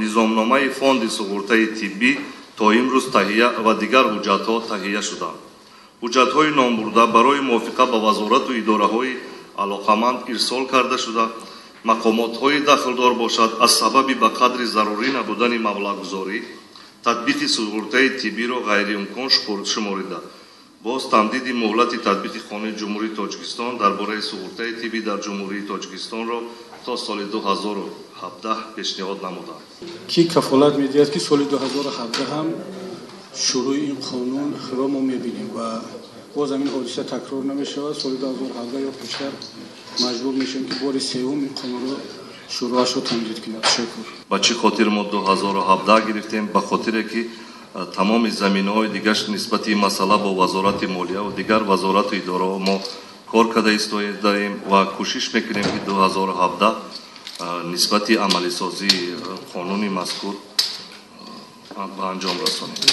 Низомномаи фонди суғуртаи тиббӣ то имрӯз таҳия ва дигар ҳуҷҷатҳо таҳия шуданд. Ҳуҷҷатҳои номбурда барои мувофиқа ба вазорату идораҳои алоқаманд ирсол карда шуда, мақомотҳои дахлдор бошад, аз сабаби ба қадри зарурӣ набудани маблағгузорӣ татбиқи суғуртаи тиббиро ғайриимкон шуморида, боз тамдиди муҳлати татбиқи Қонуни Ҷумҳурии Тоҷикистон дар бораи суғуртаи тиббӣ дар Ҷумҳурии Тоҷикистонро то соли 2017 пешниҳод намуданд. Ки кафолат медиҳад, ки соли 2017 ҳам шурӯи ин қонунро мо мебинем ва боз ҳамин ҳодиса такрор намешавад. Соли 2017 ё пештар маҷбур мешавем, ки бори сеюм ин қонунро шурӯъашро тамдид кунем. Ташаккур. Ба чӣ хотир мо 2017 гирифтем? Ба хотире ки тамоми заминаҳои дигаш нисбати ин масъала бо Вазорати молия ва дигар вазорату идораҳо мо кор карда истодаем ва кӯшиш мекунем, ки 2017 нисбати амалисозии қонуни мазкур ба анҷом расонем.